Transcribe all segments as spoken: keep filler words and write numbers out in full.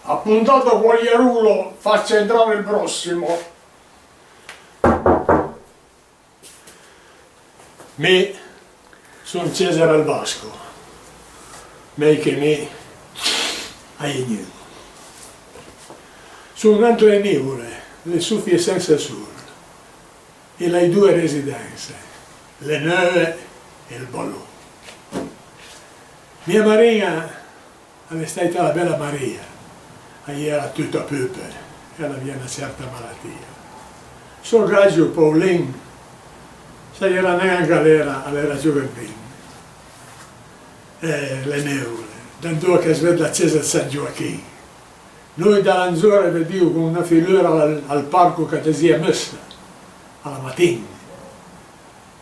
Appuntato quagliarulo, faccia entrare il prossimo. Mi son Cesare al Vasco, mej che mi a-i é gnun. Son dento e nìvole, le sofie sensa sol, e l'hai doe residense, le neuve e ël balon. Mia marin-a a l'é stàita la bela Maria, a j'era tuta pupe e a l'avìa na certa malatìa. Sò gagio, Paulin, s'a-i era nen an galera, a l'era giò ëd vin. Eh, le nèvole, da andoa ch'as ved la cesa ëd San Gioachin. Noi da Lanzor i vedìo con na filura al, al parco ch'a dëzìa Meussa, a la matin.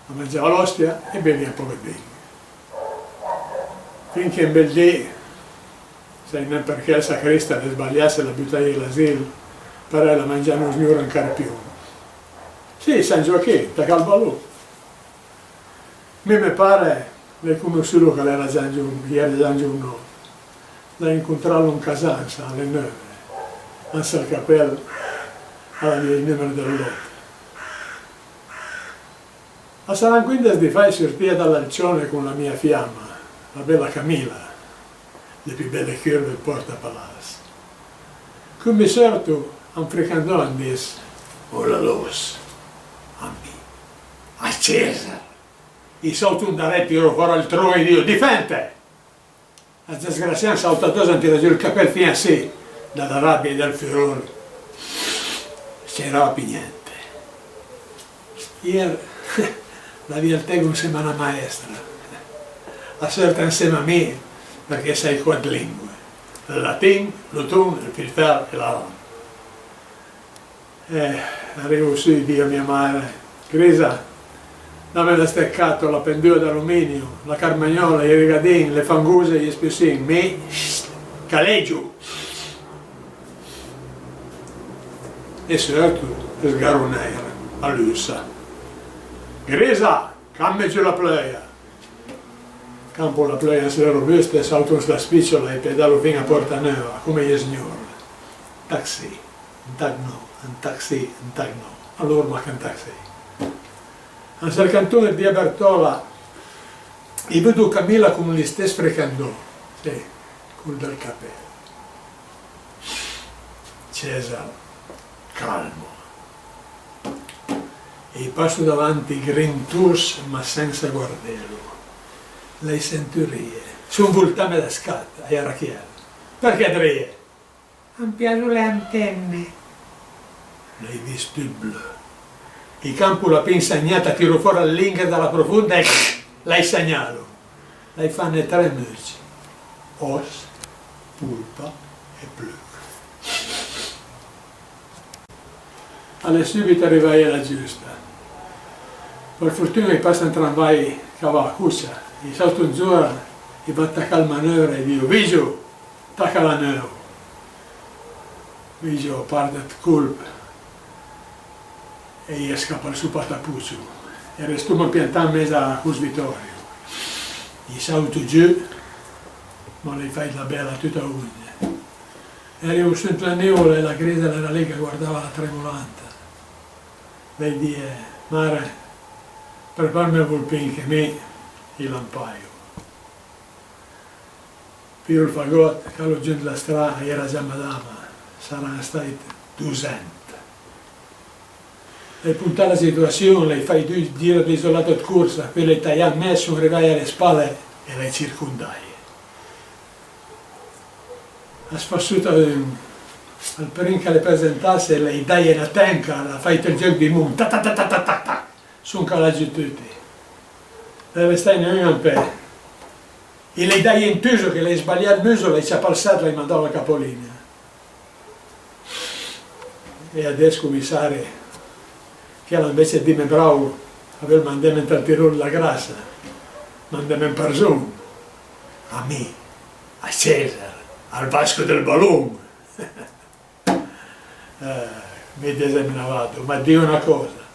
A mangiava l'òstia e bevìa un pòch ëd vin. Fin che un bel dì, sai nen përchè, ël sacrist a l'é sbaliasse, a l'ha butaje l'asil, parèj a l'ha mangià no sgnor un carpion. Sì, San Gioachin, tacà al balon. Mi, me pare, l'hai conossulo ch'a l'era già un giov-, a-i era già un giovnòt. L'hai incuntralo an Casansa, a le neuve, an sël capèl a l'avìa ij nùmer dël lòt. A saran quindes di fa, i surtìa da l'Alcione con la mia fiama, la bela Camila, le pì bele curve ëd Pòrta Palas. Con mi sòrto, a më fricandò, a më dis: «Oh la Los, a mi, a Cesar!» I sàuto andarè, tiro fòra ël tron e i diso: «Difente!» Ij dësgrasià a l'han sàutà dòsso, a l'han tirà giù ël capèl fin a si, da la rabia e dal furor, a-i era pì gnente. Ier l'avìa ël tego ansema a na maestra, a sòrt ansema a mi përchè a sai quat lingue: ël latin, l'oton, ël filfer e l'aran. Eh, arivo sù, i diso a mia mare: «Grisa, dame la steccato, la pendua d'aluminio, la carmagnola, ij rigadin, le fangose, ij spussin.» Mi, shh, calegio! E sòrto, sgaronèira, a lussa: «Grisa, camme giù la pleuja!» Campo la pleuja s'le robuste, sàuto an s'la spiciola e pedalo fin a Pòrta Neuva, come ij sgnor. Taxi, an tac no, an taxi, an tac no. Alora, mach an taxi. An sël canton ëd via Bertola, i vedo Camila con l'istess fricandò, sì, col dël capèl. Cesar, calmo. E i passo davanti grintos, ma sensa guardelo. L'hai sentù rije. Son voltame da scat, a-i era chiel. Përchè të rije? Am piaso le antenne. L'hai vist tut blu. I campo la pinsa gnata, tiro fòra ël linguer da la profonda e l'hai sagnalo. L'hai fane tre mucc: òs, polpa e pluch. A l'é sùbit arivaje la giusta. Për fortun-a i passa un tramvaj ch'a va a cocia, i sàuto an giò, i va a tacà ël maneuver e i diso: «Vigio, taca la neuv!» Vigio a part ëd colp e a-i scapa ël so patapocio. E restoma piantà an mes a Cors Vitorio. I sàuto giù, ma l'hai fàit la bela tuta onde. E arivo sù ant la nìvola e la Grisa a l'era lì ch'a guardava la tremolanta. L'hai dije: «Mare, preparme ël volpin che mi i lampajo.» Pìo ël fagòt, calo giù ant la stra, a-i era già madama, a saran stàit dosent. L'hai pontà la situassion, l'hai fàit doi gir d'isolat ëd corsa, peui l'hai tajà an mes, son arivaje a le spale e l'hai circondaje. A s'fa sota un, al prim ch'a l'é presentasse, l'hai daje na tenca, a l'ha fàit ël giöch dij mon, ta ta ta. Son calà giù tuti. N'é restàit nen un an pé. I l'hai daje un tuso, ch'i l'hai sbalià ël muso, l'hai ciapà ël set, l'hai mandalo a capolina. E adess, comissari, chiel anvece ëd dime bravo, a veul mandeme ant ël tirol dla grassa, mandeme an përzon. A mi, a Cesar, al Vasco dël Balon! Eh, mi dëseme na vado, ma diso na còsa: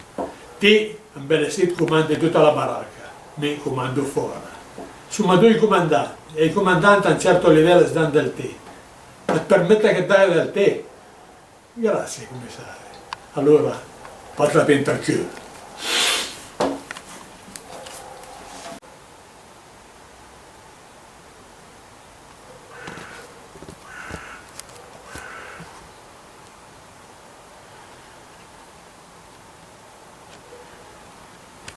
ti, ambelessì, comande tuta la baraca, mi comando fòra. Soma doi comandant, e ij comandant a un certo livel a s'dan dël ti. It permèt che daje del té? Grasie, comissari. Alora, pòrtla pì ant ël cul.